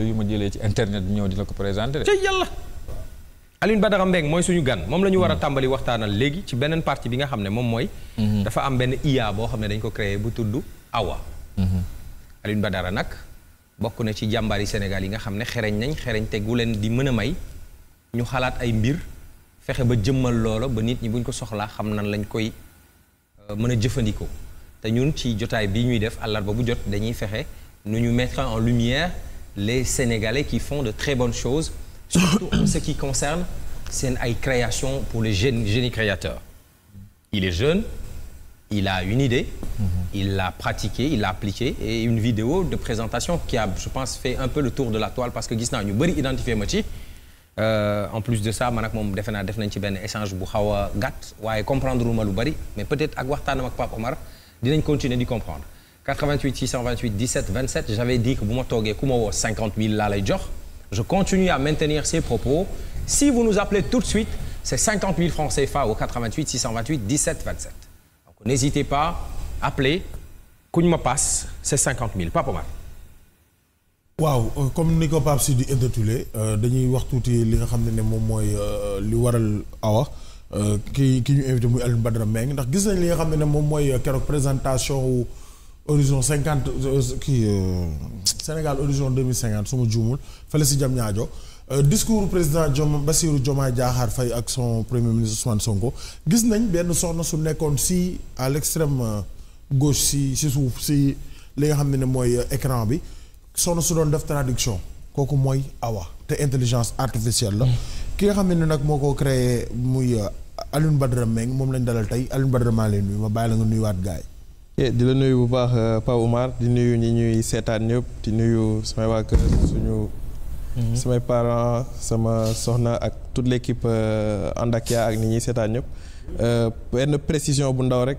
yu ma jëlee ci internet bi ñëw di la ko présenter. ci yàlla. Alioune Badara Mbengue mooy suñu gan moom la ñu war a tàmbali waxtaanal léegi ci beneen partie bi nga xam ne moom mooy. dafa am benn IA boo xam ne dañ ko créé bu tudd Awa. Alioune Badara nag bokk na ci jàmbaari Sénégal yi nga xam ne xereñ te gu leen di mën a may ñu xalaat ay mbir fexe ba jëmmal loola ba nit ñi buñ ko soxlaa xam nan lañ koy mën a jëfandikoo te ñun ci jotaay bii ñuy def àllarba bu jot dañuy fexe nu ñu mettre en lumière les Sénégalais qui font de très bonnes choses surtout en ce qui concerne seen ay créations pour les génies créateurs. Il est jeune, il a une idée, il l'a pratiquée, il l'a appliquée et une vidéo de présentation qui a, je pense, fait un peu le tour de la toile parce que gis naa ñu bëri identifié ma ci. En plus de ça man ak moom defe naa def nañ ci benn échange bu xaw a gàtt waaye comprendre lu ma lu bëri mais peut-être ak waxtaanam ak Pape Omar dinañ continuer di comprendre. 88 628 17 27 j'avais dit que bu ma toogee ku ma woo 50 000 laa lay jox. Je continue à maintenir ces propos. Si vous nous appelez tout de suite, c'est 50 000 francs CFA au 88 628 17 27. Donc n'hésitez pas, appelez. Kuñ ma passe, c'est 50 000. Pape Omar. waaw comme ni ko Pape Sidi intitulé dañuy wax tuuti li nga xam ne moom mooy li waral Awa ki ñu invité muy Alioune Badara Mbengue ndax gis nañ li nga xam ne moom mooy keroog présentation wu horizon 50 Sénégal horizon 2050 su ma juumul fële si Diamniadio discours président Bassirou Diomaye Diakhar Faye ak son premier ministre Ousmane Sonko gis nañ benn soxna su nekkoon si à l'extrême gauche si suuf si li nga xam ne mooy écran bi soxna su doon def traduction kooku mooy Awa te intelligence artificielle la ki nga xam ne nag moo ko créé muy Alioune Badara Mbengue moom lañ dalal tey Alioune Badara maa leen nuyu ma bàyyi la nga nuyuwaat gaay di la nuyu bu baax Pape Oumar di nuyu ñi ñuy seetaan ñëpp di nuyu samay waa kër suñu samay parents sama soxna ak toute l'équipe Andakia ak ni ñuy seetaan ñëpp benn précision bu ndaw rek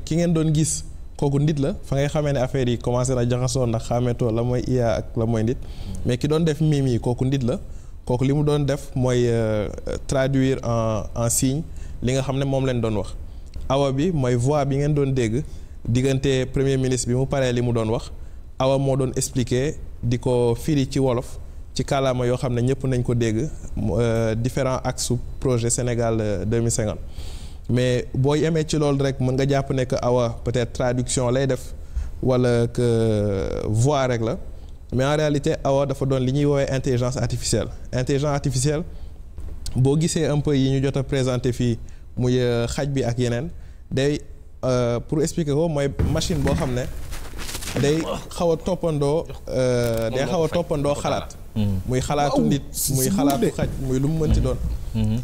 ki ngeen doon gis kooku nit la fa ngay xamee ne affaire yi commencé na jaxasoo ndax xàmmeetoo la mooy IA ak la mooy nit mais ki doon def mime yi kooku nit la kooku li mu doon def mooy traduire en signe li nga xam ne moom leen doon wax Awa bi mooy voix bi ngeen doon dégg diggante premier ministre bi mu paree li mu doon wax Awa moo doon expliquer di ko firi ci wolof ci kàllaama yoo xam ne ñëpp nañ ko dégg différents axes su projet Sénégal 2050 mais boo yemee ci loolu rek mën nga jàpp ne que Awa peut-être traduction lay def wala que voix rek la mais en réalité Awa dafa doon li ñuy woowee intelligence artificielle boo gisee un peu yi ñu jot a présenté fii muy xaj bi ak yeneen day pour expliquer ko mooy machine boo xam ne day xaw a toppandoo xalaat muy xalaatu nit muy xalaatu xaj muy lu mu mënti doon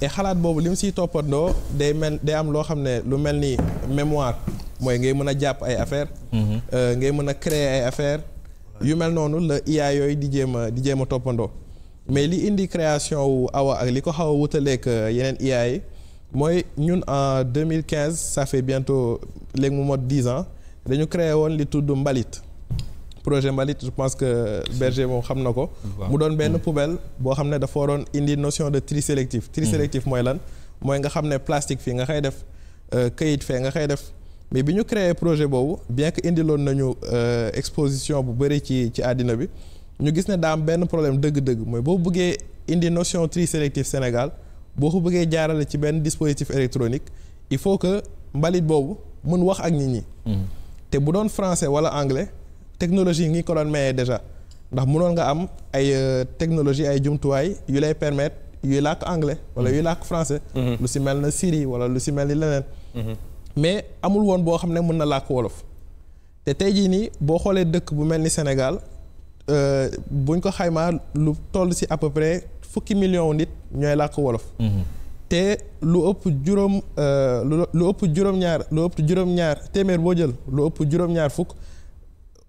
et xalaat boobu li mu siy toppandoo day am loo xam ne lu mel ni mémoire mooy ngay mën a jàpp ay affaire ngay mën a créer ay affaire yu mel noonu la IA yooyu di jéem a toppandoo mais li indi création wu Awa ak li ko xaw a wutaleeg yeneen IA yi mooy ñun en 2015 ça fait bientôt léegi mu mot 10 ans dañu créé woon li tudd Mbalit projet Mbalit je pense que Berger moom xam na ko mu doon benn poubelle boo xam ne dafa waroon indi notion de tri sélectif mooy lan mooy nga xam ne plastique fii nga koy def këyit fee nga koy def mais bi ñu créé projet boobu bien que indiloon nañu exposition bu bëri ci àddina bi ñu gis ne daa am benn problème dëgg-dëgg mooy boo bëggee indi notion tri sélectif Sénégal boo ko bëggee jaarale ci benn dispositif électronique il faut que mbalit boobu mën wax ak nit ñi te bu doon français wala anglais technologie ngi ko doon mayee déjà ndax mënoon nga am ay technologie ay jumtuwaay yu lay permettre yuy làkk anglais wala yuy làkk français lu si mel na Siri wala lu si mel ni leneen mais amul woon boo xam ne mën na làkk wolof te tey jii nii boo xoolee dëkk bu mel ni Sénégal buñ ko xaymaa lu toll si à peu près fukki millions nit ñooy làkk wolof te lu ëpp juróom-ñaar téeméer boo jël lu ëpp juróom-ñaar fukk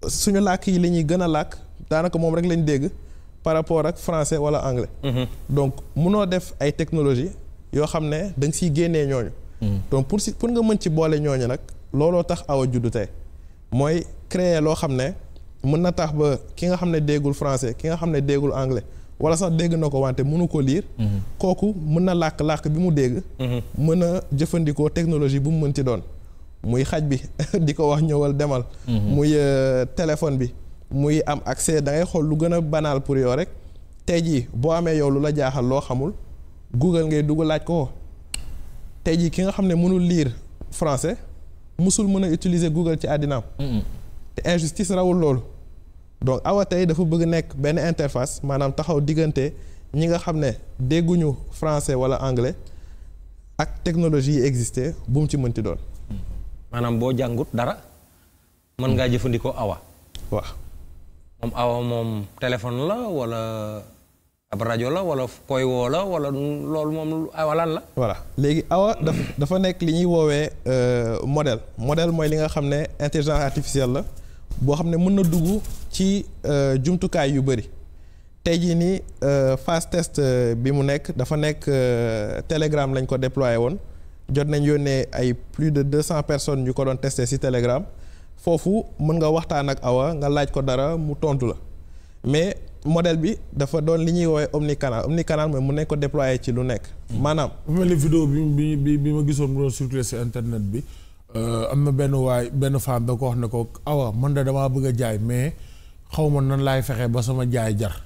suñu làkk yi la ñuy gën a làkk daanaka moom rek lañ dégg par rapport ak français wala anglais donc munoo def ay technologie yoo xam ne da nga siy génnee ñooñu donc pour nga mën ci boole ñooñu nag looloo tax Awa juddu tey mooy créer loo xam ne mën na tax ba ki nga xam ne déggul français ki nga xam ne déggul anglais wala sax dégg na ko wante mënu ko lire kooku mën na làkk bi mu dégg mën a jëfandikoo technologie bu mu mën ci doon muy xaj bi di ko wax ñëwal demal muy téléphone bi muy am accès da ngay xool lu gën a banal pour yow rek tey jii boo amee yow lu la jaaxal loo xamul Google ngay dugg laaj ko tey jii ki nga xam ne mënul lire français musul mën a utiliser Google ci àddinaam te injustice rawul loolu donc Awa tey dafa bëgg nekk benn interface maanaam taxaw diggante ñi nga xam ne dégguñu français wala anglais ak technologie yi existé bu mu ci mënti doon. maanaam boo jàngut dara mën ngaa jëfandikoo Awa. waaw moom Awa moom téléphone la wala ab rajo la wala koy woo la wala loolu moom Awa lan la. voilà léegi Awa dafa nekk li ñuy woowee modèle mooy li nga xam ne intelligence artificielle la boo xam ne mën na dugg ci jumtukaay yu bëri. tey jii nii phase test bi mu nekk dafa nekk Telegram lañ ko déployé woon jot nañ yónnee ay plus de 200 personnes ñu ko doon testé ci Telegram foofu mën nga waxtaan ak Awa nga laaj ko dara mu tontu la mais modèle bi dafa doon li ñuy woowee omnicanal mooy mën nañ ko déployé ci lu nekk. maanaam. bu mel ni vidéo bi ma gisoon mu doon circuler ci internet bi am na benn femme da ko wax ne ko Awa man de damaa bëgg a jaay mais xaw ma nan laay fexe ba sama jaay jar.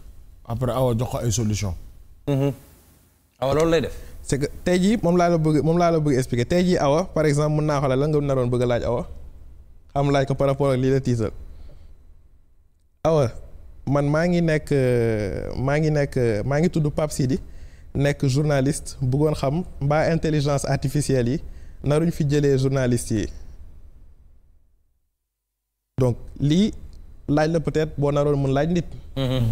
après Awa jox ko ay solution. Awa loolu lay def. c'est que tey jii moom laa la bëgg expliquer tey jii Awa par exemple mën naa xoolal la nga naroon bëgg a laaj Awa xam laaj ko par rapport ak lii la tiital Awa man maa ngi tudd Pape Sidi nekk journaliste bëggoon xam mbaa intelligence artificielle yi naruñ fi jëlee journalistes yi donc lii. laaj la peut-être boo naroon mën laaj nit.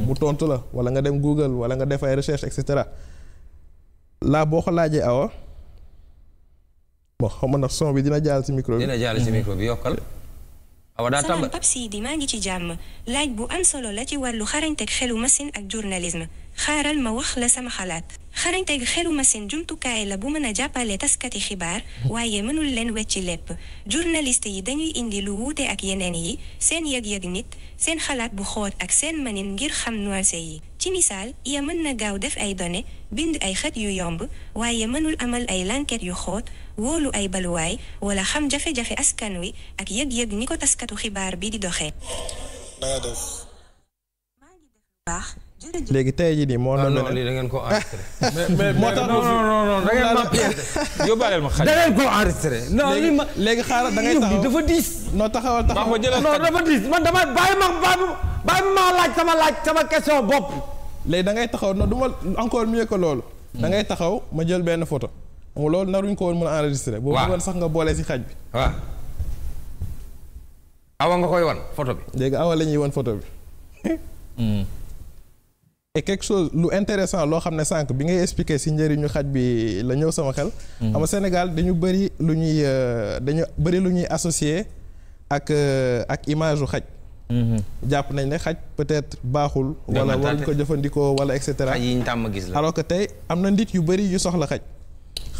mu tontu la wala nga dem Google wala nga def ay recherche et cetera laa boo ko laajee Awa bon xam nga nag son bi dina jàll ci micro bi. dina jàll ci micro bi yokkal. Awa daa tàmbali. Pape Sidi maa ngi ci jàmm laaj bu am solo la ci wàllu xarañteeg xelu machine ak journalisme xaaral ma wax la sama xalaat. xarañteeg xelu machine jumtukaay la bu mën a jàppale taskati xibaar waaye mënul leen wecci lépp journaliste yi dañuy indi lu wuute ak yeneen yi seen yëg-yëg nit seen xalaat bu xoot ak seen manin ngir xam nuance yi ci misaal ya mën na gaaw def ay données bind ay xët yu yomb waaye mënul amal ay l'enquête yu xoot wóolu ay baluwaay wala xam jafe-jafe askan wi ak yëg-yëg ni ko taskatu xibaar bi di doxee. danga def. maa ngi def bu baax. léegi tey jii nii moo doon non lii da ngeen ko enregistré. mais moo tax non da ngeen ma piété. yóbbaaleel ma xaj. da ngeen ko enregistré. non lii ma léegi xaaral da ngay taxaw dafa diis. non taxawal non dafa diis man dama bàyyi ma laaj sama question bopp. léegi da ngay taxaw non du ma encore mieux que loolu. da ngay taxaw ma jël benn photo. xam nga loolu naruñ ko woon mën a enregistré. boo bëggoon sax nga boole ci xaj bi. waaw. Awa nga koy wan photo bi. léegi Awa la ñuy wan photo bi. et quelque chose lu intéressant loo xam ne sànq bi ngay expliquer ci njëriñu xaj bi la ñëw sama xel. xam nga Sénégal dañu bëri lu ñuy associé ak image u xaj. jàpp nañ ne xaj peut-être baaxul. wala waruñ ko jëfandikoo wala et cetera. xaj yi ñu tàmm gis la. alors que tey am na nit yu bëri yu soxla xaj.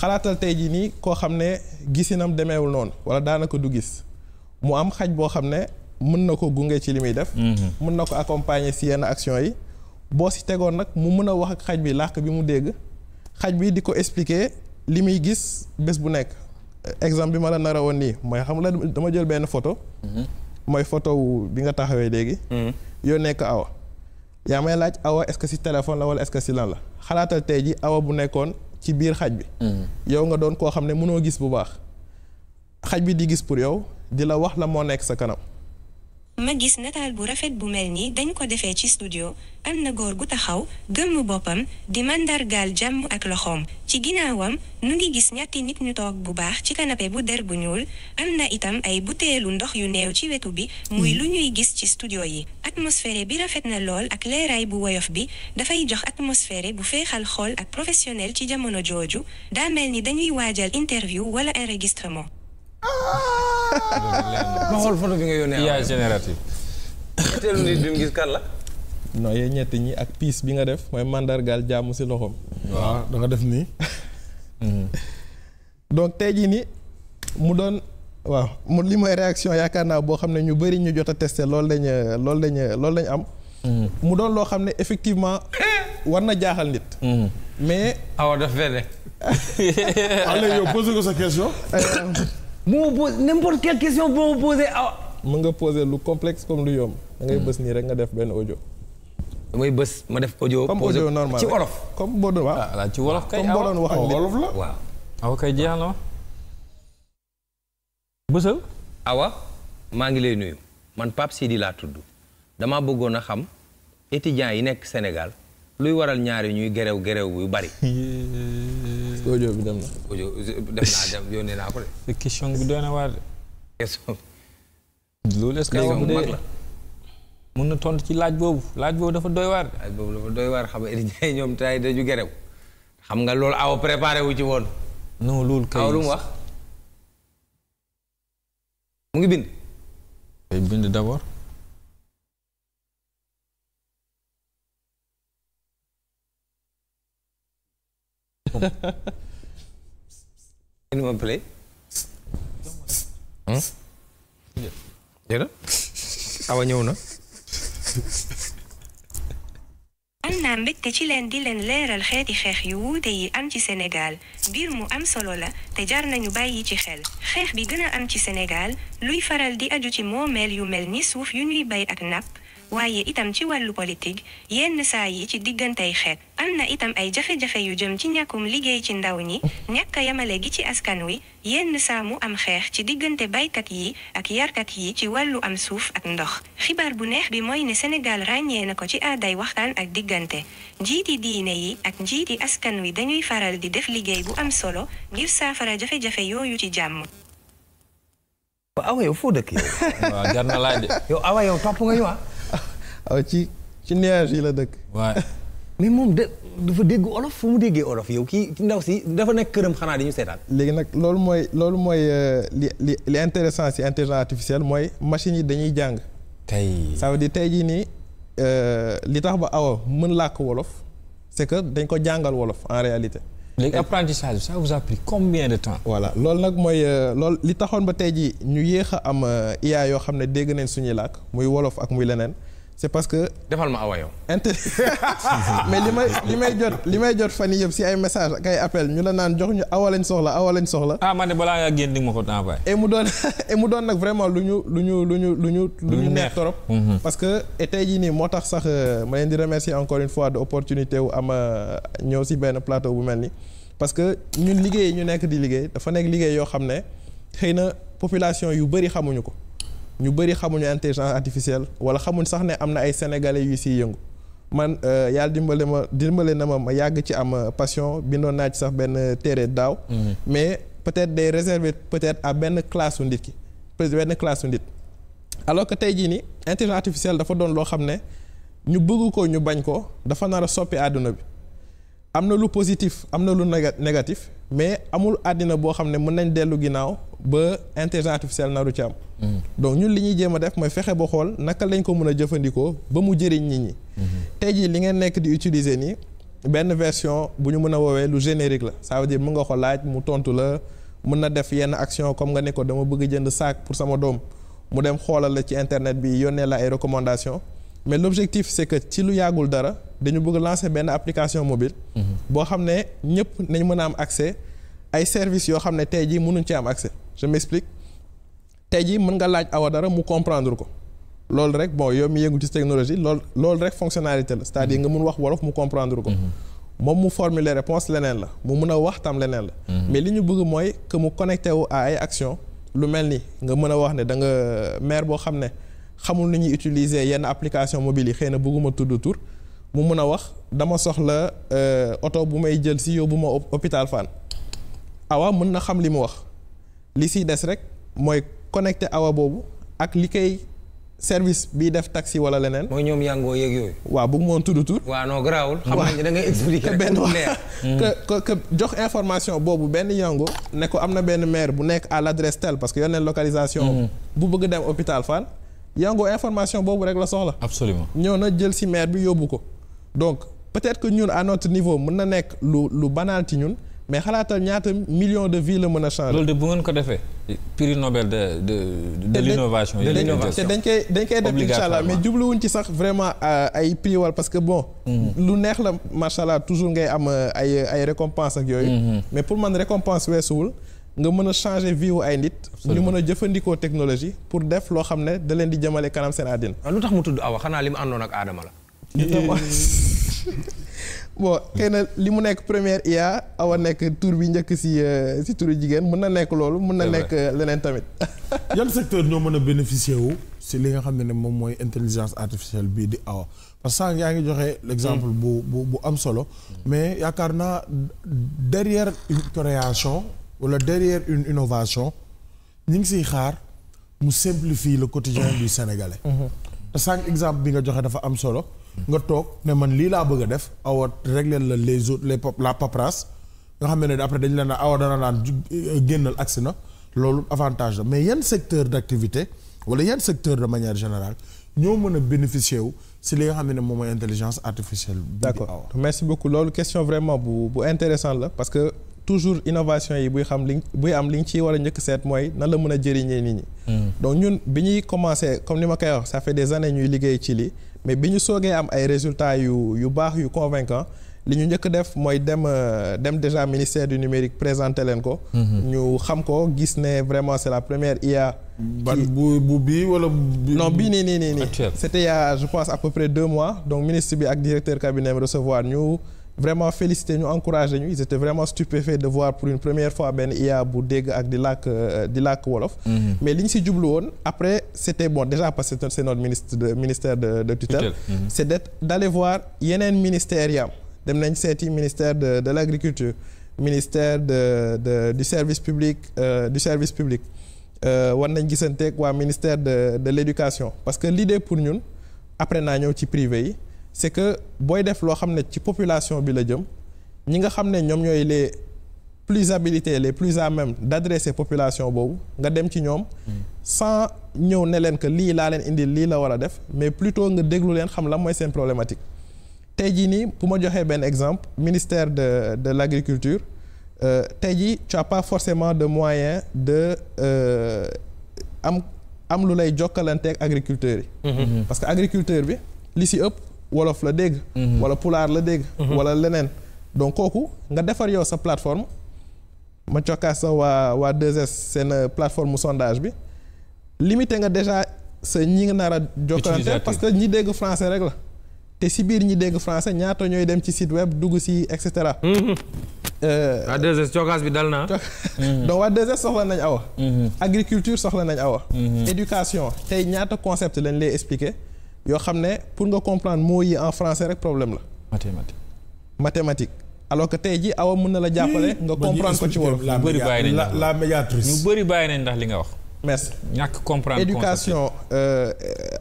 xalaatal tey jii nii koo xam ne gisinam demeewul noonu wala daanaka du gis mu am xaj boo xam ne mën na ko gunge ci li muy def. mën na ko accompagner ci yenn action yi. boo ci tegoon nag mu mën a wax ak xaj bi làkk bi mu dégg xaj bi di ko expliquer li muy gis bés bu nekk exemple bi ma la nara woon nii mooy xam la dama jël benn photo mooy photo bi nga taxawee léegi yoo nekk Awa yaa may laaj Awa est-ce que ci téléphone la wala est-ce que ci lan la xalaatal tey ji Awa bu nekkoon ci biir xaj bi yow nga doon koo xam ne mënoo gis bu baax xaj bi di gis pour yow di la wax la moo nekk sa kanam ma gis nataal bu rafet bu mel ni dañ ko defee ci studio am na góor gu taxaw gëmm boppam di mandargaal jàmm ak loxoom ci ginnaawam nu ngi gis ñetti nit ñu toog bu baax ci canapé bu der bu ñuul am na itam ay buteelu ndox yu néew ci wetu bi muy lu ñuy gis ci studio yi atmosphère bi rafet na lool ak leeraay bu woyof bi dafay jox atmosphère bu féexal xool ak professionnel ci jamono jooju daa mel ni dañuy waajal interview wala enregistrement. ma xool photo bi nga yónnee IA génératif. teelu nit bi mu gis kan la. non yéen ñett ñi ak piis bi nga def mooy mandargaal jàmm ci loxoom. waaw da nga def nii. donc tey jii ni mu doon waaw mu li mooy réaction yaakaar naa boo xam ne ñu bari ñu jot a testé loolu lañ am. mu doon loo xam ne effectivement war na jaaxal nit. mais Awa daf fene. allez yow posé ko sa question. bu ma posé n'importe quelle question bu ma posé Awa. mën nga poser lu complexe comme lu yomb. da ngay bës nii rek nga def benn audio. damay bës ma def audio. comme audio normal ci wolof. comme boo doon waaw. ah ci wolof kay comme boo doon wax ak wolof la waaw. awa kay jeex na bësal. Awa maa ngi lay nuyu man Pape Sidi laa tudd damaa bëggoon a xam étudiants yi nekk Sénégal luy waral ñaari ñuy gerew yu bari. audio bi dem na. audio def naa dem yónnee naa ko de. question bi doy na waar de. question loolu est-ce que bu mag la. mën na tontu ci laaj boobu dafa doy waar. laaj boobu dafa doy waar xam nga étudiants yi ñoom tey dañu gerew xam nga loolu Awa préparé wu ci woon. non loolu kay Awa lu mu wax. mu ngi bind. kay bind d'abord. in ma play. jërëjëf. Awa ñëw na. am naa mbégte ci leen di leen leeral xeeti xeex yu wuute yi am ci Sénégal mbir mu am solo la te jar nañu bàyyi ci xel xeex bi gën a am ci Sénégal luy faral di aju ci moomeel yu mel ni suuf yu ñuy bay ak napp waaye itam ci wàllu politique yenn saa yi ci diggantey xeet am na itam ay jafe-jafe yu jëm ci ñàkkum liggéey ci ndaw ñi ñàkk a yamale gi ci askan wi yenn saa mu am xeex ci diggante baykat yi ak yarkat yi ci wàllu am suuf ak ndox xibaar bu neex bi mooy ne Sénégal ràññee na ko ci aaday waxtaan ak diggante njiiti diine yi ak njiiti askan wi dañuy faral di def liggéey bu am solo ngir saafara jafe-jafe yooyu ci jàmm. Awa yow foo dëkk yow. waaw jar na laaj de. yow Awa yow topp nga ñu aw ci nuage yi la dëkk. waaw. mais moom dafa dégg olof fu mu déggee olof yow kii ndaw si dafa nekk këram xanaa di ñu seetaan. léegi nag loolu mooy li intéressant ci intelligence artificielle mooy machines yi dañuy jàng. tey. ça veut dire tey jii nii li tax ba Awa mën làkk wolof c'est que dañ ko jàngal wolof en réalité. léegi apprentissage ça vous a pris combien de temps. voilà loolu nag mooy loolu li taxoon ba tey jii ñu yéex a am IA yoo xam ne dégg nañ suñuy làkk muy wolof ak muy leneen. c'est parce que. defal ma Awa yow. mais li may jot fan yii yëpp si ay message ak ay appel ñu la naan jox ñu Awa lañ soxla. ah man de balaa ngaa génn di ma ko envoyé. et mu doon nag vraiment lu ñu neex trop. parce que tey jii nii moo tax sax ma leen di remercier encore une fois de opportunité wu am ñëw si benn plateau bu mel ni parce que ñun liggéey ñu nekk di liggéey dafa nekk liggéey yoo xam ne xëy na population yu bëri xamuñu ko. ñu bëri xamuñu intelligence artificielle wala xamuñ sax ne am na ay sénégalais yu siy yëngu man yàlla dimbale na ma yàgg ci am passion bindoon naa ci sax benn téere daaw. mais peut-être day réservé peut-être à benn classe su nit ki benn classe su nit. alors que tey jii nii intelligence artificielle dafa doon loo xam ne ñu bëgg ko ñu bañ ko dafa nar a soppi àdduna bi am na lu positif am na lu négatif mais amul àddina boo xam ne mën nañ dellu ginnaaw ba intelligence artificielle naru ci am. donc ñun li ñuy jéem a def mooy fexe ba xool naka lañ ko mën a jëfandikoo ba mu jëriñ nit ñi. tey jii li ngeen nekk di utiliser nii benn version bu ñu mën a woowee lu générique la ça veut dire mën nga ko laaj mu tontu la mën na def yenn action comme nga ne ko dama bëgg jënd sac pour sama doom mu dem xoolal la ci internet bi yónnee la ay recommandations mais l'objectif c'est que ci lu yàggul dara dañu bëgg lancer benn application mobile. boo xam ne ñëpp nañ mën a am accès ay services yoo xam ne tey jii mënuñ ci am accès je m'explique. tey jii mën nga laaj Awa dara mu comprendre ko loolu rek bon yow mi yëngu ci technologie loolu rek fonctionnalité la c'est-à-dire nga mun wax wolof mu comprendre ko. moom mu formuler réponse leneen la mu mun a wax tam leneen la. mais li ñu bëgg mooy que mu connecté wu à ay action lu mel ni nga mën a wax ne da nga maire boo xam ne xamul ni ñuy utiliser yenn application mobile yi xëy na bëgguma tudd tur mu mun a wax dama soxla oto bu may jël si yóbbu ma hôpital Fann Awa mën na xam li mu wax li siy des rek mooy. connecté Awa boobu ak li koy service bii def taxi wala leneen. mooy ñoom yàngoo yeeg yooyu. waaw bëgg moon tudd tur. waaw non garaawul. xam nañ da ngay expliquer rek pour leer. que jox information boobu benn yango ne ko am na benn maire bu nekk à l'adresse telle parce que yónnee localisation. bu bëgg dem hôpital Fann. yango information boobu rek la soxla. absolument ñëw na jël ci maire bi yóbbu ko. donc peut-être que ñun à notre niveau mën na nekk lu banal ci ñun. mais xalaatal ñaata millions de vies la mën a changer. loolu de bu ngeen ko defee. prix Nobel de l'innovation. te dañ koy def incha allah mais jubluwuñ ci sax vraiment ay prix wala parce que bon. lu neex la macha allah toujours ngay am ay récompense ak yooyu. mais pour man récompense weesuwul nga mën a changer vie wu ay nit. ñu mën a jëfandikoo technologie pour def loo xam ne da leen di jëmale kanam seen àddina. lu tax mu tudd Awa xanaa li mu àndoon ak Adama la. bon xëy na li mu nekk première IA Awa nekk tur bi njëkk si turu jigéen mën na nekk loolu mën na nekk leneen tamit. yan secteur ñoo mën a bénéficier wu si li nga xam ne moom mooy intelligence artificielle bii di Awa parce que sànq yaa ngi joxe l'exemple bu am solo mais yaakaar naa derrière une création wala derrière une innovation ñi ngi siy xaar mu simplifie le quotidien du Sénégalais. te sànq exemple bi nga joxe dafa am solo. nga toog ne man lii laa bëgg a def Awa régler la les autres la paperasse nga xam ne après dañ leen Awa dana naan génnal agsi na loolu avantage la mais yan secteur d'activité wala yan secteur de manière générale ñoo mën a bénéficier wu si li nga xam ne moom mooy intelligence artificielle. d'accord merci beaucoup loolu question vraiment bu intéressant la parce que toujours innovation yi buy am li ñu ciy war a njëkk seet mooy nan la mën a jëriñee nit ñi. donc ñun bi ñuy commencer comme ni ma koy wax ça fait des années ñuy liggéey ci lii. mais bi ñu soogee am ay résultats yu baax yu convaincants li ñu njëkk def mooy dem déjà ministère du numérique présenter leen ko. ñu xam ko gis ne vraiment c'est la première IA. bu bii wala. non bii nii. c'était il y a je pense à peu près 2 mois donc ministre bi ak directeur cabinet me recevoir ñu vraiment féliciter ñu encourager ñu ils étaient vraiment stupéfaits de voir pour une première fois benn IA bu dégg ak di làkk wolof. mais li ñu si jublu woon après c'était bon déjà parce que c'est notre ministère de tutelle. c'est d'aller voir yeneen ministères yi am dem nañ seeti ministère de l'agriculture ministère du service public war nañ gisanteeg waa ministère de l'éducation parce que l'idée pour ñun après naa ñëw ci privé yi. c'est que booy def loo xam ne ci population bi la jëm ñi nga xam ne ñoom ñooy les plus habilités les plus à même d'adresser population boobu nga dem ci ñoom sans ñëw ne leen que lii laa leen indil lii la war a def mais plutôt nga déglu leen xam la mooy seen problématique tey jii nii bu ma joxee benn exemple ministère de l'agriculture tey jii tu as pas forcément de moyens de am lu lay jokkalanteeg agriculteurs yi parce que agriculteur bi li si ëpp wolof la dégg wala pulaar la dégg wala leneen donc kooku nga defar yow sa plateforme ma cokkaas sa waa 2S seen plateforme sondage bi limité nga déjà sa ñi nga nar a jokkalante parce que ñi dégg français rek la te si biir ñi dégg français ñaata ñooy dem ci site web dugg si et cetera waa 2S cokkaas bi dal na donc waa 2S soxla nañ Awa agriculture soxla nañ Awa éducation tey ñaata concept lañ lay expliquer yoo xam ne pour nga comprendre mots yi en français rek problème la. mathématique alors que tey jii Awa mën na la jàppale nga comprendre ko ci wolof. ñu bëri bàyyi nañ la médiatrice. ñu bëri bàyyi nañ ndax li nga wax. merci ñàkk comprendre éducation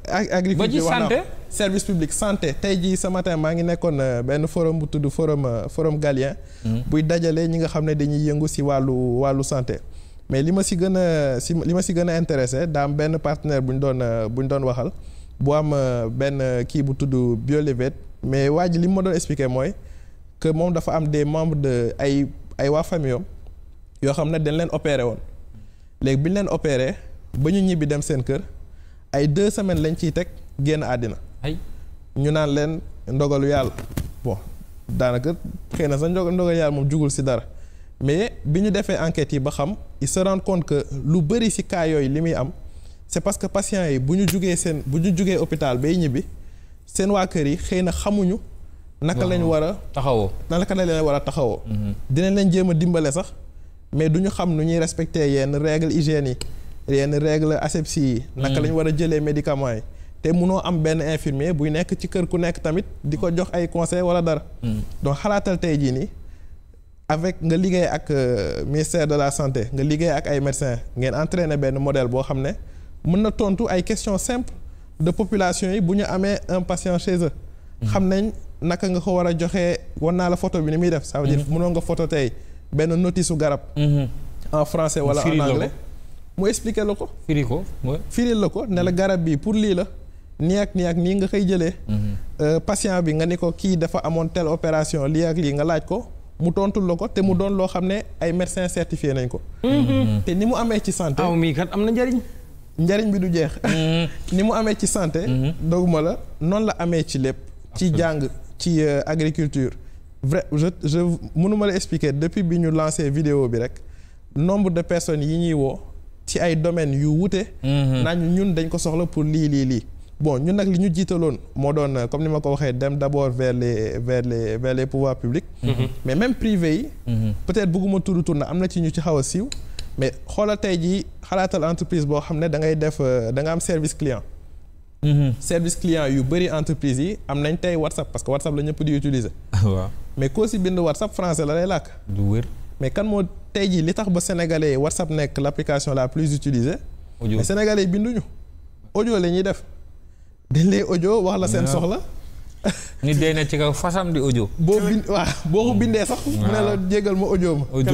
agriculture ba ci santé service public santé tey jii ce matin maa ngi nekkoon benn forum bu tudd forum Galien. buy dajale ñi nga xam ne dañuy yëngu si wàllu santé. mais li ma si gën a intéressé daa am benn partenaire bu ñu doon waxal. bu am benn kii bu tudd BioLevet mais waa ji li ma doon expliquer mooy que moom dafa am des membres de ay waa famille am yoo xam ne dañ leen opérer woon léegi bi ñu leen opérer ba ñu ñibbi dem seen kër ay 2 semaines lañ ciy teg génn àddina. ñu naan leen ndogalu yàlla bon daanaka xëy na sax ndogalu yàlla moom jugul ci dara mais bi ñu defee enquête yi ba xam ils se rendent compte que lu bari ci cas yooyu li muy am. c'est parce que patients yi bu ñu jugee hôpital bay ñibbi seen waa kër yi xëy na xamuñu naka lañ war a taxawoo naka lañ leen war a taxawoo dinañ leen jéem a dimbale sax mais du ñu xam nu ñuy respecter yenn règles hygiène yi yenn règles asepsie yi naka lañ war a jëlee médicaments yi te munoo am benn infirmier buy nekk ci kër ku nekk tamit di ko jox ay conseils wala dara donc xalaatal tey jii nii avec nga liggéey ak ministère de la santé nga liggéey ak ay médecins ngeen entraîner benn modèle boo xam ne mën na tontu ay questions simples de population yi bu ñu amee un patient chez eux. xam nañ naka nga ko war a joxee war naa la photo bi ni muy def. ça veut dire mënoo nga photo tey benn notice su garab. en français wala en anglais. mu expliquer la ko. firil la ko ne la garab bi pour lii la. nii ak nii nga koy jëlee. patient bi nga ni ko kii dafa amoon telle opération lii ak lii nga laaj ko. mu tontul la ko te mu doon loo xam ne ay médecins certifiés nañ ko. te ni mu amee ci santé. aw mii kat am na njariñ. njariñ bi du jeex. ni mu amee ci santé. doguma la noonu la amee ci lépp. ci jàng ci agriculture. vrai je mënuma la expliquer depuis bi ñu lancé vidéo bi rek nombre de personnes yi ñuy woo ci ay domaines yu wute. naan ñun dañ ko soxla pour lii. bon ñun nag li ñu jiitaloon moo doon comme ni ma ko waxee dem d'abord vers les pouvoirs publics. mais même privé yi. peut-être bëgguma tudd na am na ci ñu ci xaw a siiw. mais xoolal tey jii xalaatal entreprise boo xam ne da ngay def da nga am service client. service client yu bëri entreprise yi am nañ tey WhatsApp parce que WhatsApp la ñëpp di utiliser. waaw mais koo si bind WhatsApp français la lay làkk. du wér. mais kan moo tey jii li tax ba sénégalais WhatsApp nekk l'application la plus utilisée. audio mais sénégalais yi binduñu. audio la ñuy def. dañ lay audio wax la seen soxla. nit day na ci kaw fasam di audio. boo ko bindee sax. mu ne la jégal ma audio ma. audio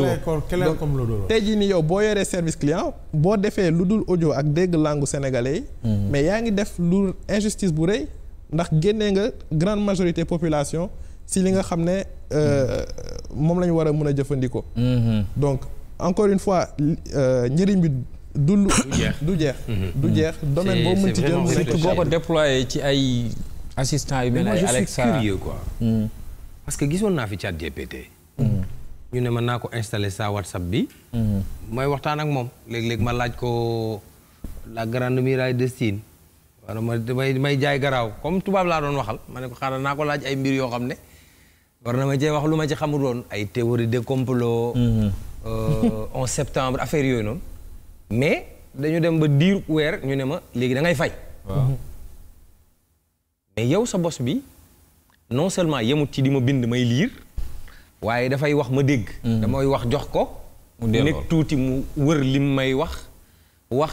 comme le dolo. tey jii nii yow boo yoree service client boo defee lu dul audio ak dégg langue sénégalais yi. mais yaa ngi def lu injustice bu rëy ndax génnee nga grande majorité population si li nga xam ne moom la ñu war a mën a jëfandikoo. donc encore une fois njëriñ bi. du jeex domaine boo mën ci jël surtout boo ko déployé ci ay assistants yu mel ay Alexa. je suis curieux quoi. parce que gisoon naa fi chat GPT. ñu ne mën naa ko installer sa WhatsApp bi. mooy waxtaan ak moom léeg-léeg ma laaj ko la grande muraille de Chine. wala may jaay garaaw comme tubaab laa doon waxal ma ne ko xaaral naa ko laaj ay mbir yoo xam ne war na ma cee wax lu ma ci xamul woon ay théorie de complot. 11 septembre affaire yooyu noonu. mais dañu dem ba diir weer ñu ne ma léegi da ngay fay. waaw. mais yow sa bos bi non seulement yemut ci di ma bind may liir waaye dafay wax ma dégg. damay wax jox ko. mu delloo nekk tuuti mu wër lim may wax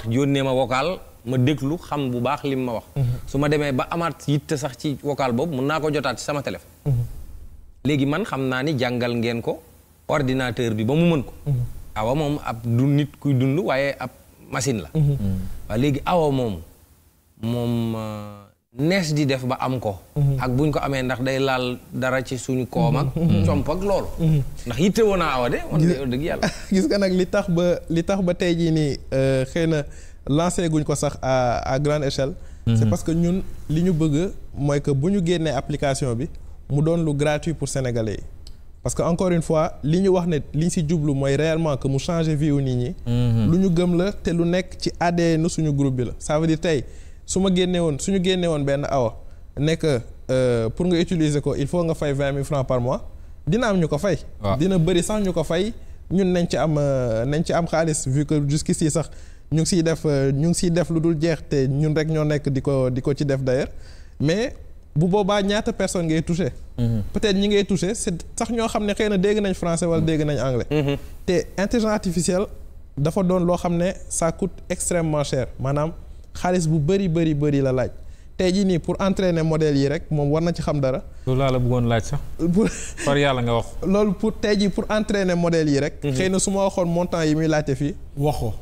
yónnee ma vocal ma déglu xam bu baax lim ma wax. su ma demee ba amaat yitte sax ci vocal boobu mun naa ko jotaat ci sama téléphone. léegi man xam naa ni jàngal ngeen ko ordinateur bi ba mu mën ko. awa moom ab du nit kuy dund waaye ab machine la. waaw léegi awa moom nees di def ba am ko. ak buñ ko amee ndax day laal dara ci suñu koom ak. comp ak loolu. ndax yitte woon naa awa de. dëgg yàlla. gis nga nag li tax ba tey jii nii xëy na lancé guñ ko sax à grande échelle. c'est parce que ñun li ñu bëgg mooy que bu ñu génnee application bi mu doon lu gratuit pour sénégalais yi. parce que encore une fois li ñu wax ne li ñu si jublu mooy réellement que mu changer vie wu nit ñi. lu ñu gëm la te lu nekk ci ADN suñu groupe bi la. ça veut dire tey suñu génnee woon benn awa nekk pour nga utiliser ko il faut nga fay 20 000 francs par mois dina am ñu ko fay. dina bëri sax ñu ko fay ñun nañ ci am xaalis vu que jusqu'ici sax ñu ngi siy def lu dul jeex te ñun rek ñoo nekk di ko ci def d'ailleurs mais. bu boobaa ñaata personne ngay toucher. peut-être ñi ngay toucher c'est sax ñoo xam ne xëy na dégg nañ français wala dégg nañ anglais. te intelligence artificielle dafa doon loo xam ne ça coûte extrêmement cher maanaam xaalis bu bëri la laaj tey jii nii pour entraîner modèle yi rek moom war na ci xam dara. loolu laa la bëggoon laaj sax. par yàlla nga wax. loolu pour tey jii pour entraîner modèle yi rek. xëy na su ma waxoon montant yi muy laajte fii. wax ko.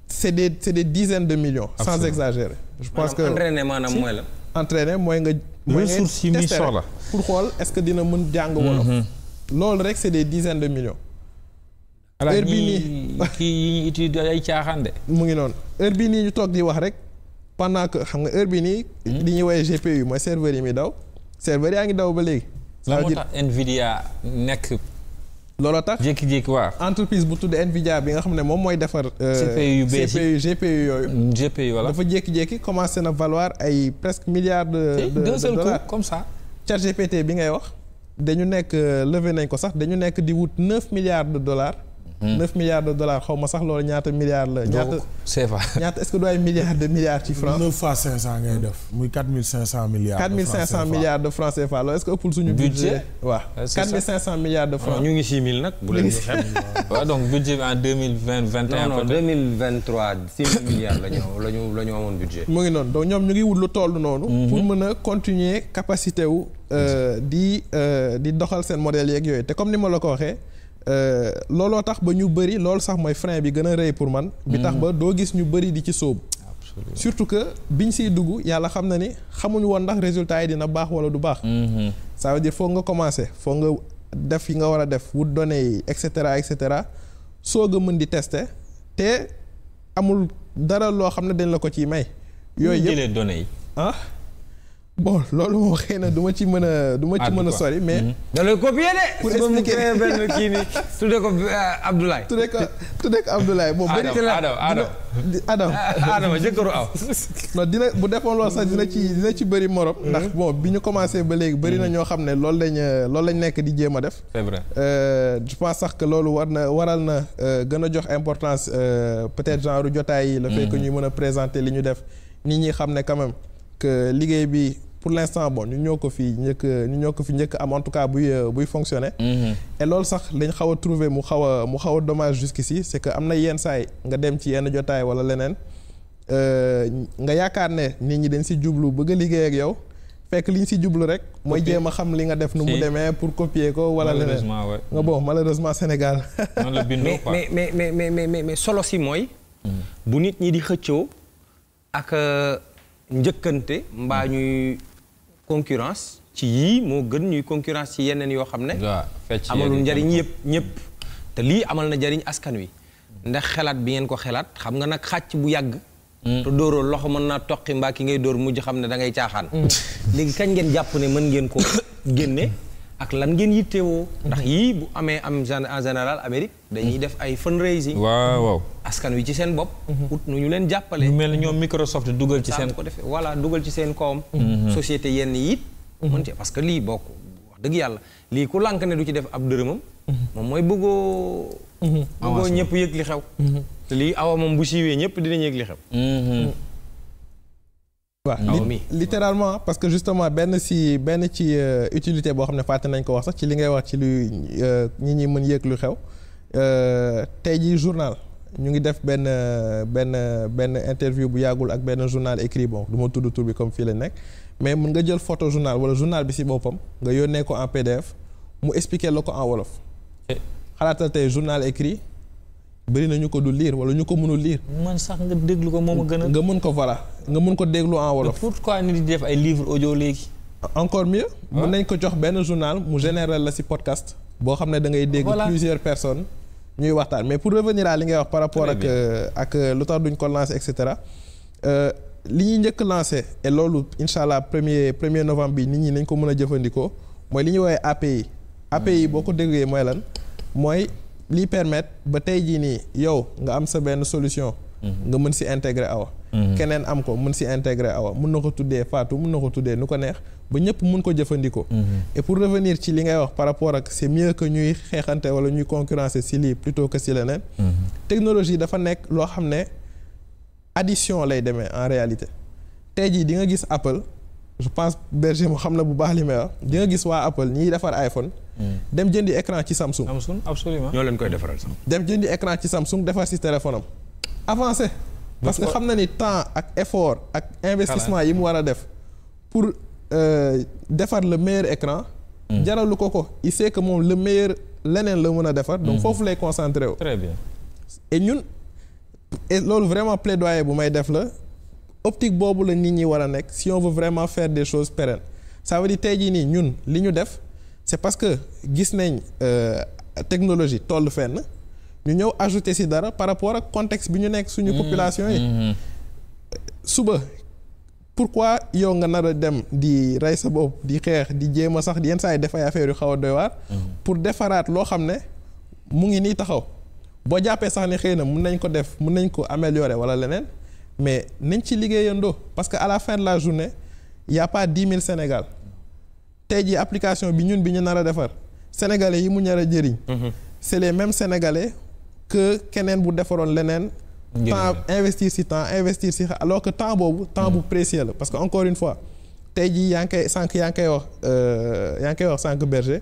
c'est des dizaines de millions. Absolument. Sans exagérer. je pense que entraîner maanaam mooy la. entraîner mooy nga. ressources yi muy soxla pour xool est-ce que dina mën jàng wolof. loolu rek c'est des dizaines de millions. heure bii nii kii yi ñu utiliser ay caaxaan de. mu ngi noonu heure bii nii ñu toog di wax rek pendant que xam nga heure bii nii. li ñuy woowee GPU mooy serveur yi muy daw. serveur yaa ngi daw ba léegi. la moo tax Nvidia nekk. looloo tax jékki-jékki waaw. entreprise bu tudd Nvidia bi nga xam ne moom mooy defar. CPU yu bees yi GPU yooyu. GPU voilà. dafa jékki-jékki commencé na valoir ay presque milliards de dollars. Coup, comme ça. ChatGPT bi ngay wax dañu nekk levé nañ ko sax dañu nekk di wut 9 milliards de dollars. 9 milliards de dollars xaw ma sax loolu ñaata milliards la. ñaata est-ce que du ay milliards ci francs. 9 fois 500 ngay def. muy 4500 milliards. 4500 milliards de francs CFA loolu est-ce que ëppul suñu budget. waaw 4500 milliards de francs. ñu ngi 6000 nag bu leen ñu xeeb. waaw donc budget bi en 2021. non 2023 6000 milliards la ñu amoon budget. mu ngi noonu donc ñoom ñu ngi wut lu toll noonu. pour mën a continuer capacité wu. di doxal seen modèle yeeg yooyu te comme ni ma la ko waxee. looloo tax ba ñu bëri loolu sax mooy frein bi gën a rëy pour man. bi tax ba doo gis ñu bëri di ci sóobu. surtout que biñ siy dugg yàlla xam na ni xamuñu woon ndax résultat yi dina baax wala du baax. ça veut dire foog nga commencer foog nga def yi nga war a def wut données yi et cetera soog a mën di tester te amul dara loo xam ne dañ la ko ciy may. yooyu yëpp jëlee données yi. bon loolu moom xëy na du ma ci mën a sori mais. da lay copier de. pour expliquer benn kii nii tuddee ko Abdoulaye. tuddee ko Abdoulaye bon. Adama jëkkëru aw. non bu defoon loolu sax dina ci bëri morom. ndax bon bi ñu commencé ba léegi bëri na ñoo xam ne loolu lañ nekk di jéem a def. c'est vrai. Je pense sax que loolu waral na gën a jox importance peut-être genre jotaay yi. le fait que ñuy mën a présenter li ñu def nit ñi xam ne quand même que liggéey bi. pour l'instant bon ñu ñoo ko fi njëkk am en tout cas buy fonctionner. Et loolu sax lañ xaw a trouver mu xaw a dommage jusqu'ici c'est que am na yenn saay nga dem ci yenn jotaay wala leneen nga yaakaar ne nit ñi dañ si jublu bëgg a liggéey ak yow fekk li ñu si jublu rek. mooy jéem a xam li nga def nu mu demee pour copier ko wala leneen. nga bon malheureusement Sénégal. noonu la bindoo quoi mais solo si mooy. bu nit ñi di xëccoo ak njëkkante mbaa ñuy. concurrence ci yii moo gën ñuy concurrence ci yeneen yoo xam ne amalul njariñ ñëpp te lii amal na njariñ askan wi ndax xelaat bi ngeen ko xelaat xam nga nag xàcc bu yàgg te dóoroo loxo mën naa toqi mbaa ki ngay dóor mujj xam ne da ngay caaxaan léegi kañ ngeen jàpp ne mën ngeen ko génne ak lan ngeen yittewoo ndax yii bu amee en général Amérique dañuy def ay fundraising waaw askan wi ci seen bopp ut nu ñu leen jàppale ñu mel ni ñoom Microsoft dugal ci seen ko defee voilà dugal ci seen koom société yenn yi it mën ci parce que lii bokk wax dëgg yàlla lii ku lànk ne du ci def ab dërëmam moom mooy bëggoo ñëpp yëg li xew te lii awa moom bu siiwee ñëpp dinañ yëg li xew waaw littéralement parce que justement benn ci utilité boo xam ne fàtte nañ ko wax sax ci li ngay wax ci lu ñi ñi mën yëg lu xew tey jii journal ñu ngi def benn interview bu yàggul ak benn journal écrit bon du ma tudd tur bi comme fii la nekk mais mën nga jël photo journal wala journal bi ci boppam nga yónnee ko en PDF mu expliquer la ko en wolof xalaatal tey journal écrit bëri na ñu ko du lire wala ñu ko mënul lire. man sax nga déglu ko moom a gën a. nga mën ko voilà nga mën ko déglu en wolof. pourquoi nit di def ay livres audio léegi. encore mieux. mën nañ ko jox benn journal mu général la ci podcast. boo xam ne da ngay dégg plusieurs personnes ñuy waxtaan mais pour revenir à li ngay wax par rapport ak lu tax duñ ko lancer et cetera li ñuy njëkk lancer et loolu incha allah premier novembre bi nit ñi nañ ko mën a jëfandikoo mooy li ñuy woowee API. API boo ko déggee mooy lan mooy. lii permettre ba tey jii nii yow nga am sa benn solution. nga mën si intégrer awa. keneen am ko mën si intégrer awa mën na ko tuddee Fatou mën na ko tuddee nu ko neex ba ñëpp mën ko jëfandikoo. et pour revenir ci li ngay wax par rapport ak c'est mieux que ñuy xeexante wala ñuy concurrencer si lii plutôt que si leneen. technologie dafa nekk loo xam ne addition lay demee en réalité tey jii di nga gis Apple je pense Berger moo xam na bu baax li may wax di nga gis waa Apple ñiy defar iPhone. dem jëndi écran ci Samsung. Absolument. ñoo leen koy defaral sax. dem jëndi écran ci Samsung defar ci téléphone am. avancé parce que xam na ni temps ak effort ak investissement yi mu war a def pour defar le meilleur écran. jaralu ko il sait que moom le meilleur leneen la mën a defar. donc foofu lay concentré wu. très bien. et ñun loolu vraiment plaidoyer bu may def la optique boobu la nit ñi war a nekk si on veut vraiment faire des choses pérennes ça veut dire tey jii nii ñun li ñu def. c'est parce que gis nañ technologie toll fenn ñu ñëw ajouter ci dara par rapport ak contexte bi ñu nekk suñu population yi suba pourquoi yow nga nar a dem di rey sa bopp di xeex di jéem a sax yenn saa yi def ay affaires yu xaw a doy waar pour defaraat loo xam ne mu ngi nii taxaw boo jàppee sax ne xëy na mun nañ ko def mun nañ ko améliorer wala leneen mais nañ ci liggéeyandoo parce que à la fin de la journée y a pas 10 000 Sénégal tey jii application bi ñun bi ñu nar a defar sénégalais yi mu nar a jëriñ. c'est les mêmes sénégalais que keneen bu defaroon leneen. temps investir ci temps investir ci alors que temps boobu temps bu précieux la parce que encore une fois tey jii yaa ngi koy wax sànq Berger.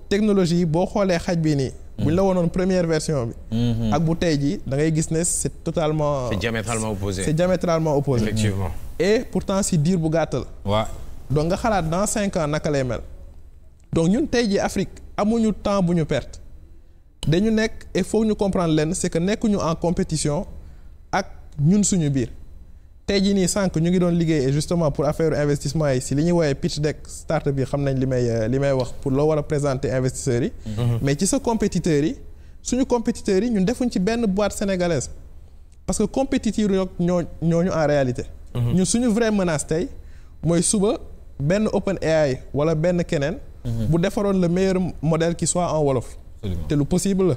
technologie yi boo xoolee xaj bi nii. bu ñu la wonoon première version bi. ak bu tey jii da ngay gis ne c'est totalement. c'est diamétralement opposé. c'est diamétralement opposé. effectivement. et pourtant ci diir bu gàtt la. waaw. donc nga xalaat dans 5 ans naka lay mel donc ñun tey jii Afrique amuñu temps bu ñu perte dañu nekk il faut ñu comprendre leen c'est que nekkuñu en compétition ak ñun suñu biir tey jii nii sànq ñu ngi doon liggéey justement pour affaire investissement yi si li ñuy woowee pitch deck start-up bi xam nañ li may wax pour loo war a présenter investisseurs yi. mais ci sa compétiteurs yi suñu compétiteurs yi ñun defuñ ci benn boîte sénégalaise parce que compétiteurs ñooñu en réalité. ñun suñu vraie menace tey mooy suba. benn OpenAI wala benn keneen. bu defaroon le meilleur modèle qui soit en wolof. te lu possible la.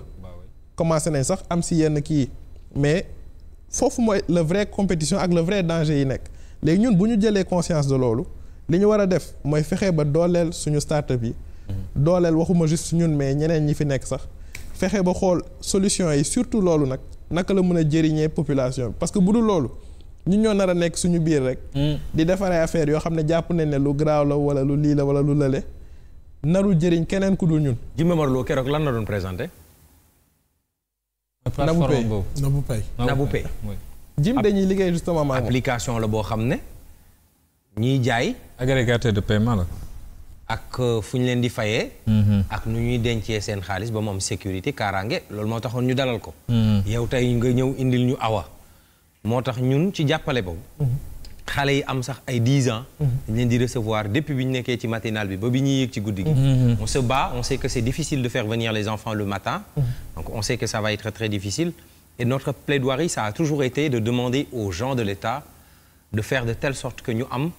commencé nañ sax am si yenn kii mais foofu mooy le vrai compétition ak le vrai danger yi nekk léegi ñun bu ñu jëlee conscience de loolu li ñu war a def mooy fexe ba dooleel suñu start-up yi. dooleel waxuma juste ñun mais ñeneen ñi fi nekk sax fexe ba xool solution yi surtout loolu nag naka la mën a jëriñee population bi parce que bu dul loolu ñun ñoo nar a nekk suñu biir rek. di defaree affaire yoo xam ne jàpp nañ ne lu garaaw la wala lu lii la wala lu lële narul jëriñ keneen ku dul ñun. Jim Marlo keroog lan la doon présenté. Nabou Pay. Jim dañuy liggéey justement maa application la boo xam ne ñiy jaay. agrégateur de paiement la. ak fu ñu leen di fayee. ak nu ñuy dencee seen xaalis ba mu am sécurité kaaraange loolu moo taxoon ñu dalal ko. yow tey nga ñëw indil ñu awa. moo tax ñun ci jàppale boobu. xale yi am sax ay 10 ans. dañ leen di recevoir depuis bi ñu nekkee ci matinale bi ba bi ñuy yéeg ci guddi gi. on se bat on sait que c'est difficile de faire venir les enfants le matin. donc on sait que ça va être très difficile. et notre plaidoirie ça a toujours été de demander aux gens de l'État de faire de telle sorte que ñu am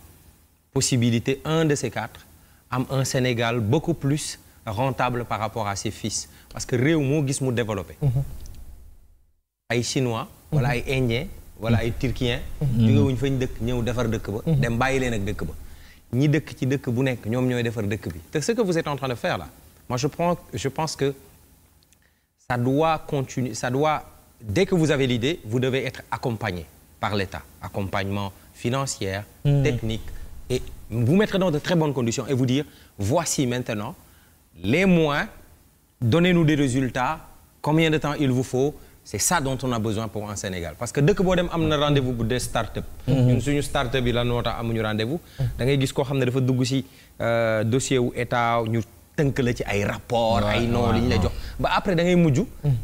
possibilité un de ces quatre am un Sénégal beaucoup plus rentable par rapport à ses fils parce que réew moo gis mu développé. ay chinois. wala ay indiens. wala ay turquiens. jógewuñ fañ dëkk ñëw defar dëkk ba. dem bàyyi leen ak dëkk ba. ñi dëkk ci dëkk bu nekk ñoom ñooy defar dëkk bi te ce que vous êtes en train de faire là moi je pense que ça doit continuer ça doit dès que vous avez l'idée vous devez être accompagné par l'État accompagnement financier technique et vous mettre dans de très bonnes conditions et vous dire voici maintenant les moyens donnez-nous des résultats combien de temps il vous faut. c'est ça dont on a besoin pour un Sénégal parce que dëkk boo dem am na rendez-vous bu des start-up. ñun suñu start-up bi lan moo tax amuñu rendez-vous. da ngay gis koo xam ne dafa dugg ci dossier wu état ñu tënk la ci ay rapport ay non li ñu lay jox ba après da ngay mujj.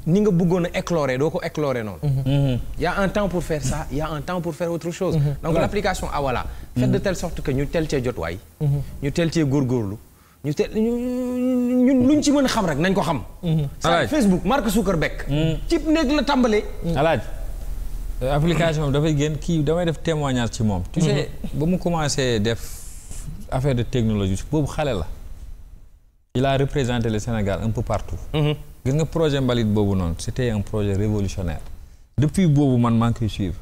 ni nga bëggoon a éclore doo ko éclore noonu. y a un temps pour faire ça y a un temps pour faire autre chose. donc l'application voilà. faites de telle sorte que ñu teel cee jot waay. ñu teel cee góorgóorlu. ñu te ñun luñ ci mën a xam rek nañ ko xam. alaaj Facebook Mark Zuckerberg. cib néeg la tàmbalee. alaaj application dafay génn kii damay def témoignage ci moom. tu sais ba mu commencé def affaire de technologie boobu xale la. il a représenté le Sénégal un peu partout. gis nga projet mbalit boobu noonu c'était un projet révolutionnaire. depuis boobu man maa ngi koy suivre.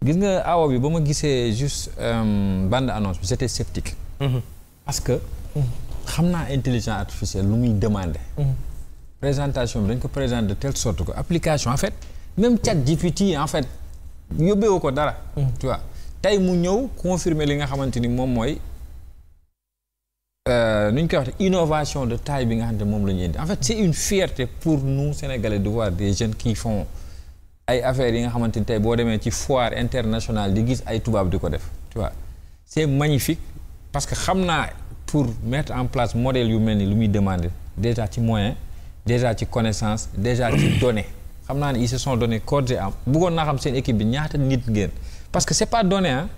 gis nga awa bi ba ma gisee juste bande annonce bi j'étais sceptique. parce que. xam naa intelligence artificielle lu muy demander. présentation bi dañ ko présenter de telle sorte que application en fait même ChatGPT en fait yóbbeewu ko dara. tu vois tey mu ñëw confirmer li nga xamante ni moom mooy nu ñu koy wax innovation de taille bi nga xamante moom la ñu indi en fait c'est une fierté pour nous Sénégalais de voir des jeunes qui font ay affaires yi nga xamante ni tey boo demee ci foire internationale di gis ay tubaab di ko def tu vois c'est magnifique parce que xam naa. pour mettre en place modèle yu mel ni lu muy demander déjà ci moyen déjà ci connaissance déjà ci données xam naa ne ils se sont donné corps et âme bëggoon naa xam seen équipe bi ñaata nit ngeen parce que c'est pas donné hein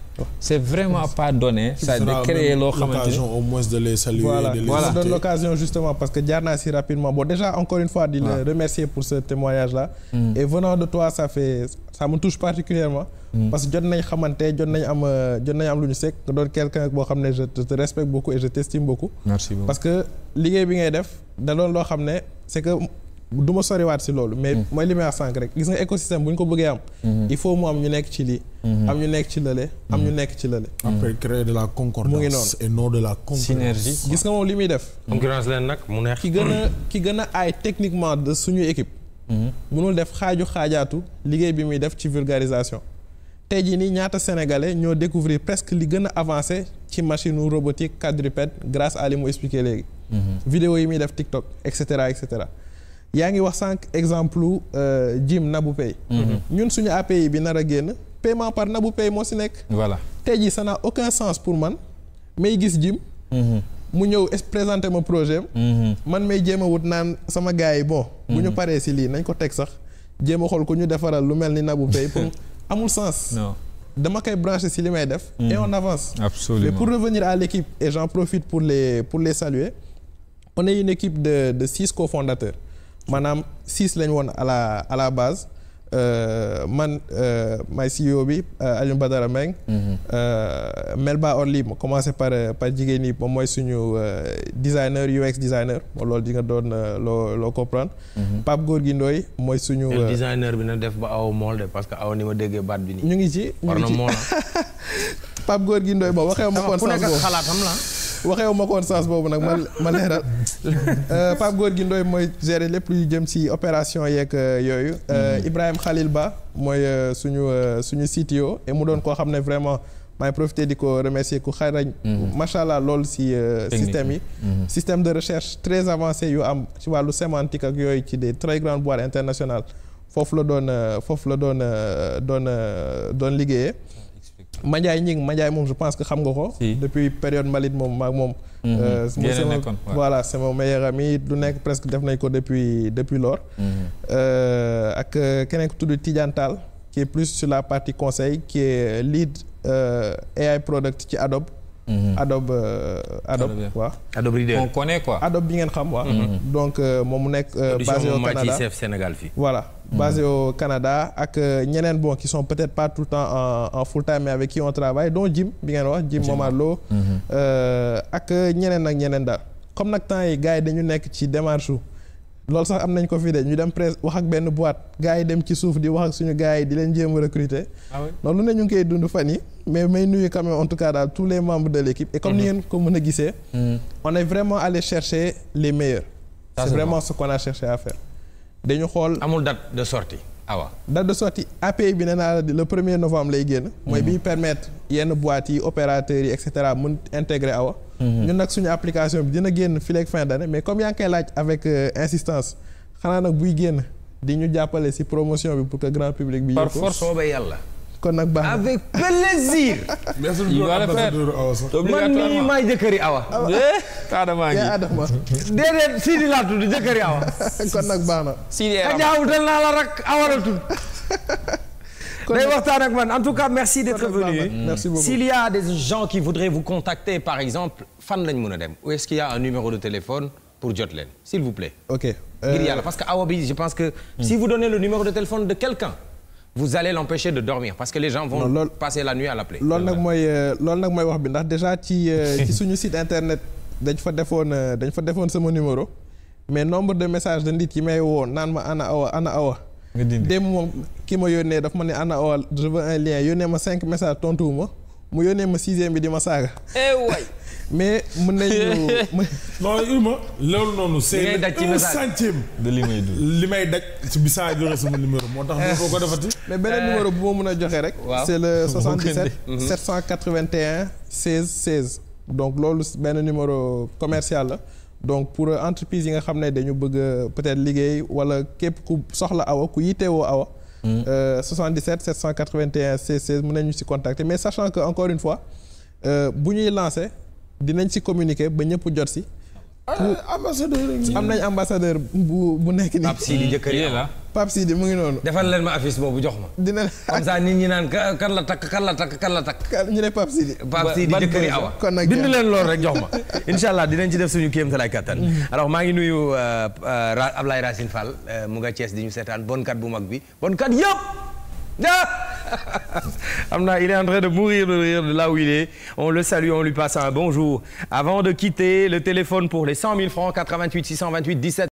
c'est vraiment pas donné ça de créer loo xamante ni au moins de les saluer voilà ça donne l'occasion justement parce que jaar naa si rapidement bon déjà encore une fois di le remercier pour ce témoignage là et venant de toi ça me touche particulièrement parce que jot nañ xamante jot nañ am lu ñu sekk nga doon quelqu'un boo xam ne je te respecte beaucoup et je t'estime beaucoup. Merci beaucoup. parce que liggéey bi ngay def da doon loo xam ne c'est que du ma soriwaat si loolu mais mooy li may wax sànq rek gis nga écosystème bu ñu ko bëggee am il faut mu am ñu nekk ci lii am ñu nekk ci lële am ñu nekk ci lële après créer de la concordance mu ngi noonu et non de la concurrence synergie gis nga moom li muy def concurrence leen nag mu neex ki gën a aay techniquement de suñu équipe mënul def xaajaatu liggéey bi muy def ci vulgarisation tey jii nii ñaata sénégalais ñoo découvrir presque li gën a avancé ci machine robotique quadrupède grâce à li mu expliqué léegi vidéo yi muy def TikTok et cetera yaa ngi wax sànq exemple Jim Nabou Pay ñun suñu API bi nar a génn paiement par Nabou Pay moo si nekk voilà tey jii ça n'a aucun sens pour man may gis Jim mu ñëw présenter ma projet man may jéem a wut naan sama gars yi bon bu ñu paree si lii nañ ko teg sax jéem a xool ku ñu defaral lu mel ni Nabou Pay pour amul sens non dama koy brancher si li may def et on avance absolument mais pour revenir à l'équipe et j'en profite pour les saluer on est une équipe de 6 cofondateurs maanaam 6 lañ woon à la base man may CEO bi Alioune Badara Mbengue. Melba Orly ma commencé par jigéen ñi moom mooy suñu designer UX designer loolu di nga doon loo comprendre. Pape Gorgui Ndoye mooy suñu. designer bi na def ba aw mool de parce que aw ni ma déggee baat bi nii. ñu ngi ci war na mool Pape Gorgui Ndoye ba waxee ma koon sens boobu xalaatam la. waxee ma koon sens boobu nag ma leeral Pape Gorgui Ndoye mooy gérer lépp luy jëm ci opération yeeg yooyu. Ibrahima Khalil Ba mooy suñu CTO et mu doon koo xam ne vraiment maay profité di ko remercier ku xarañ. macha allah loolu ci système yi. système de recherche très avancé yu am ci wàllu sémantique ak yooyu ci des très grandes boîtes internationales foofu la doon liggéeyee. Mandiaye Gningue Mandiaye moom je pense que xam nga ko. depuis période Mbalit moom maag moom. voilà c'est mon meilleur ami du nekk presque def nañ ko depuis lors. ak keneen ku tudd Tidiane Tall qui est plus sur la partie conseil qui est lead AI product ci Adobe. Adobe waaw. Adobe Reader on connaît quoi. Adobe bi ngeen xam waaw. donc moom mu nekk basé au Canada Sénégal fii. voilà basé au Canada ak ñeneen bon qui sont peut-être pas tout le temps en full time mais avec qui on travaille dont Jim bi ngeen wax Jim Momar Lo ak ñeneen daal comme nag temps yi gars yi dañu nekk ci démarche loolu sax am nañ ko fi de ñu dem presse wax ak benn boîte gars yi dem ci suuf di wax ak suñu gars yi di leen jéem a recruter. loolu ne ñu ngi koy dund fan yi mais may nuyu quand même en tout cas daal tous les membres de l'équipe et comme ni ngeen ko mën a gisee. on est vraiment allé chercher les meilleurs. c'est vraiment ce qu'on a cherché à faire. dañu xool amul date de sortie awa. date de sortie API bi nee naa la le 1er novembre lay génn. mooy biy permettre yenn boîtes yi opérateurs yi et cetera mën intégrer awa. ñun nag suñu application bi dina génn fii léegi fin d'année mais comme yaa ngi koy laaj avec insistance xanaa nag buy génn di ñu jàppale ci promotion bi pour que grand public bi. par force soobee yàlla. kon nag baax na avec plaisir. man mii maay jëkkëri awa. Adama ngi Adama. déedéet Sidi laa tudd jëkkëri awa. kon nag baax na. Sidi wutal naa la rak awa la tudd. day waxtaan ak man en tout cas merci d'être venu. Merci beaucoup. S'il y a des gens qui voudraient vous contacter par exemple fan lañ mën a dem ou est-ce qu'il y a un numéro de téléphone pour jot leen s'il vous plaît. ok ngir yàlla parce que awa bi je pense que. si vous donnez le numéro de téléphone de quelqu'un vous allez l'empêcher de dormir parce que les gens vont passer la nuit à l'appeler. loolu nag mooy wax bi ndax déjà ci suñu site internet dañ fa defoon sama numéro mais nombre de messages de nit yi may woo naan ma ana awa. dem moom ki ma yónnee daf ma ne ana awa je veux un lien yónnee ma 5 messages tontuwuma mu yónnee ma 6e bi di ma saaga. waay. mais mën nañu. non Irma loolu noonu. c'est un centième de li may daj ci bi saa joxe sama numéro moo tax doo ko defati. mais beneen numéro bu ma mën a joxe rek. c'est le 77 781 16 16. donc loolu benn numéro commercial la. donc pour entreprise yi nga xam ne dañu bëgg peut-être liggéey wala képp ku soxla awa ku yitewoo awa. 77 781 16 16 mën nañu ci contacter mais sachant que encore une fois bu ñuy lancer dinañ ci communiquer ba ñëpp jot ci. ambassadeur am nañ ambassadeur bu nekk nii. Pape Sidi jëkkër yi la. Pape Sidi mu ngi noonu. defal leen ma affiche boobu jox ma. dina comme ça nit ñi naan kan la takk. ñu ne Pape Sidi. Pape Sidi jëkkër yi awa. kon nag bind leen loolu rek jox ma. incha allah dinañ ci def suñu kéem talaay kattan. alors maa ngi nuyu Ablaye Racine Fall mu nga Thiès di ñu seetaan bonkat bu mag bi bonkat yëpp. Il est en train de mourir de rire de là où il est. On le salue, on lui passe un bonjour. Avant de quitter, le téléphone pour les 100 000 francs, 88 628 17